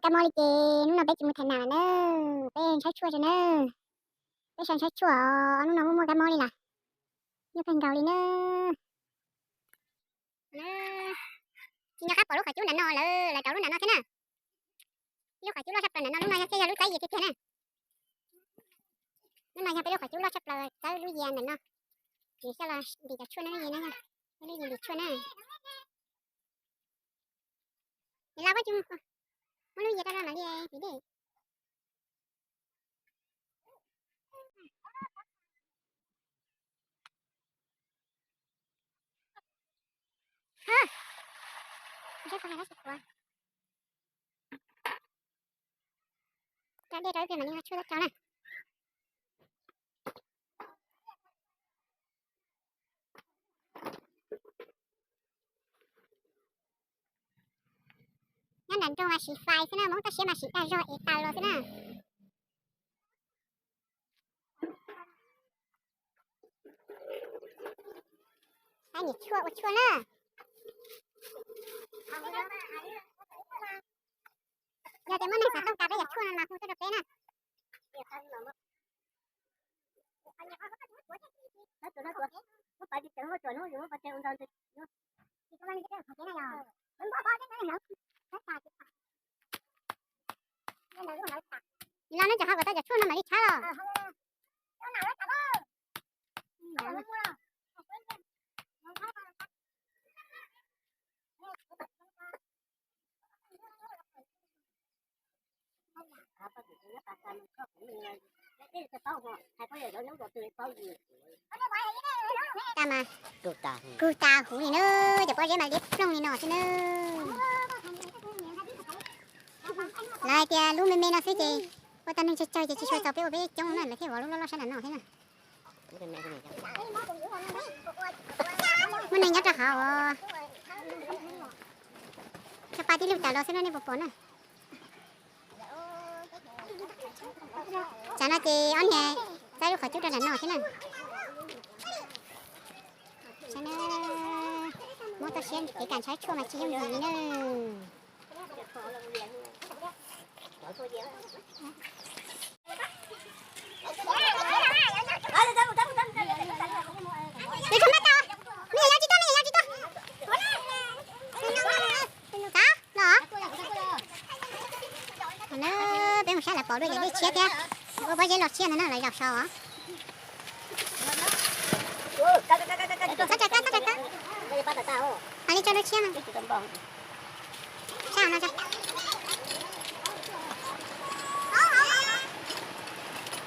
kab mob li ces hnub no peb tsis mus tham nas lawm na, peb ntshaib tshuaj tso na. Peb sawv ntshaib tshuaj os, hnub no muaj muaj kab mob li lawm, nyuaj kawg nkaus li na. Tsis nco qab pom lub qhov cub nram no lawm, lawv rauv lub nram no thiab na. Lub qhov cub loj tshaj plaws nram no, lub no yog thiaj yog lub txawb yias tiag tiag na. Lub no yog peb lub qhov cub loj tshaj plaws txawb lub yias nram no. Nws coj los ntim cov tshuaj no, lub yias no, lub yias ntim tshuaj na. Nws laj pob cub, muab lub yias rau mam li vim dej. Rau dej rau ib pliag mam li nqa tshuaj tuaj rau na. Nyob nram nroog mas siv fais xwb na, Hmoob toj siab mas siv dag zog ev tas los xwb na. Hab niam tshuaj ua tshuaj na. Yog tias muaj neeg xav tau tas peb yam tshuaj no mas hu tuaj rau peb na. Los nej cov ho kom tau cov tshuaj no mam li tshab los. Tag mas, kug tas huv li na, cov pob zeb mas liab ploog li no xwb na. Lawv hais tias lub me me no xwb ces ua tau neeg tsawg tsawg ces tsis tshua txaus peb ua peb coob na, lawv thiaj vov lub loj loj sab nram no thiab na. Muaj neeg nyob rau hauv os. Cov paj tib lug tawm los xwb no nej puas pom na. Tsam no ces ob niag txawb lub qhov cub rau nram no thiab na. Muab toj siab kev kam ntshaib tshuaj mas tsis yooj yim li na. Tus tshuaj mab tau, me nyuam yaus tsis tuaj, me nyuam yaus tsis tuaj. Tau los. Peb mus saib lawv pom dua yam dej tshiab thiab, ua pob zeb los tshiab ntawd na, lawv zaum so os. Txhob tsa kab, txhob tsa kab. Mam li tso dua tshiab mas. Sab no tso.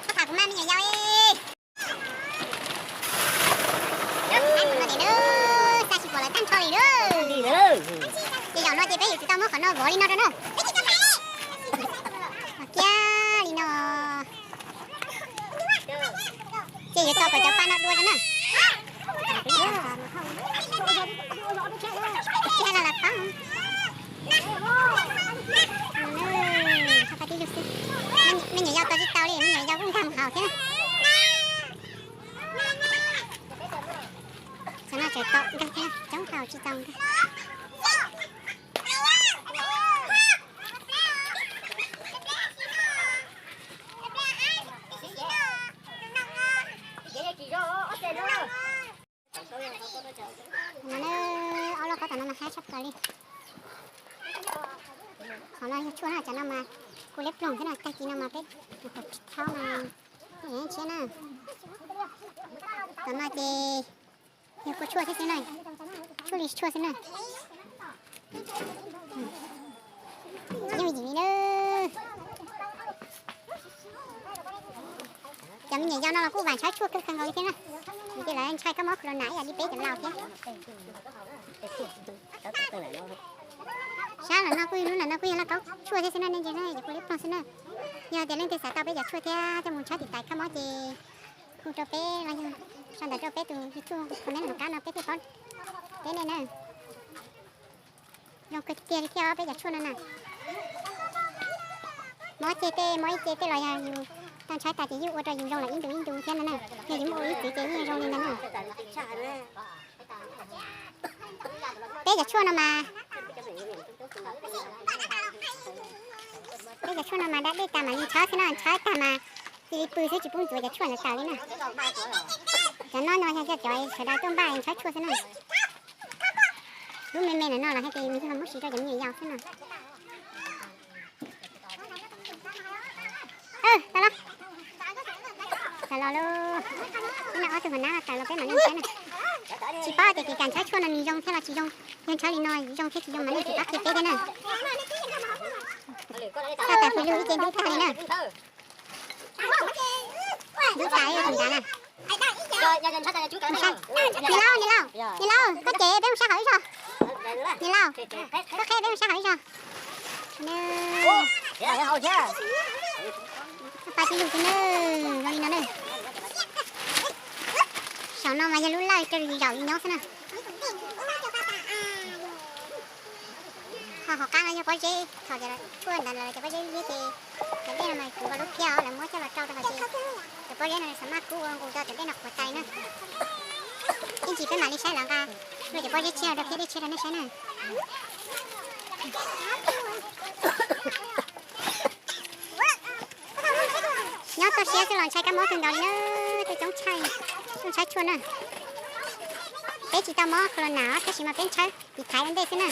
Koj tham kuv mas me nyuam yaus. Xa tsis pom lawv tag nrho li lawm. Ces zaum no ces peb yuav tsum tau muab qhov no vov li no rau na. Kiag li no. Ces yuav tau kom cov pa no dua rau na. Kiag los lawv pab. Qhov pab tib lug xwb. Me nyuam yaus tau tsis tau li, me nyuam yaus kuj nkag mus hauv thiab. Cov no tseem tau nkag thiab, coob hau tsis tau nkag. No na, ob lub qhov tom no mas hab tshaj plaws li. Qhov no yog tshuaj na, cov no mas kuj liab ploog thiab no, tag kis no mas peb mus qhov thaub mas tshiab na. Tom no ces yog kua tshuaj thiab xwb na, tshuaj li tshuaj xwb na. Tsis yooj yim li na. Cov me nyuam yaus no los kuj vam ntshaib tshuaj kawg kawg nkaus li thiab na. Vim tias lawv ntshai kab mob corona ib yam li peb cov laus thiab. Sab lawm no kuj, lub lawm no kuj yog laj kaub tshuaj thiab xwb na, nej ntsia na, cov kuj liab ploog xwb na. Yog tias leej twg xav tau peb cov tshuaj thiab coj mus ntshaib tim tais kab mob ces hu rau peb los yog sau ntawv rau peb tus YouTube comment tom qab no peb thiaj paub teb nej na. Zoo kawg tiag li thiab peb cov tshuaj no na. Mob ceg tej, mob ib ce tej los yog yus tau ntshai tas ces yeej ua rau yus zoo lawm ib ntus ib ntus thiab no na. Yog yus muaj ua ib txwv ces yeej zoo li ntawd na. Peb cov tshuaj no mas, Tshuaj no mas da dej tas mam li ntshawb xwb na, ntshawb tag mas cia li pw xwb tsis pub ntxuav cov tshuaj ntawd tawm li na. Cov no no yog cov sawv daws tuaj npaj ntshawb tshuaj xwb na. Lub me me no no los hais tias nws yog muab siv rau cov me nyuam yaus xwb no. Tau los, tau los lauj. Peb no ob tug hauv nab tawm los peb mam li ntshawb na. Tsis paub tias kev kam ntshawb tshuaj no nws zoo thiab los tsis zoo, yog ntshawb li no zoo thiab tsis zoo mas nej tsis paub qhia peb thiab na. Tau tas fais lug ib ce ntub tag li na. Ntub tas ib tus nrad na. Niam laus, niam laus, niam laus, koj cev peb mus sab hauv ib zaug. Niam laus, koj qheb peb mus sab hauv ib zaug. Pais tsis lug tsis na, zoo li no na. Saum no mas yog lub lawj rau zaum li nyob xwb na. Ho hauv qab no yog pob zeb, thaum cov tshuaj ntawd lawm cov pob zeb liab ces cov dej no mas kuv nkaus lub phiab lawv muab coj los rau rau hauv ces cov pob zeb no xav maj kub ua nqus rau cov dej no qhuav tais na. Ib ntsis peb mam li saib lawv nqa luaj cov pob zeb tshiab rau thiab dej tshiab rau nej saib na. Nyob toj siab xwb los ntshai kab mob kawg nkaus li na, tej coob tshaj, coob ntshai tshuaj na. Peb tsis tau mob corona tab sis mas peb ntshawb tiv thaiv ua ntej xwb na.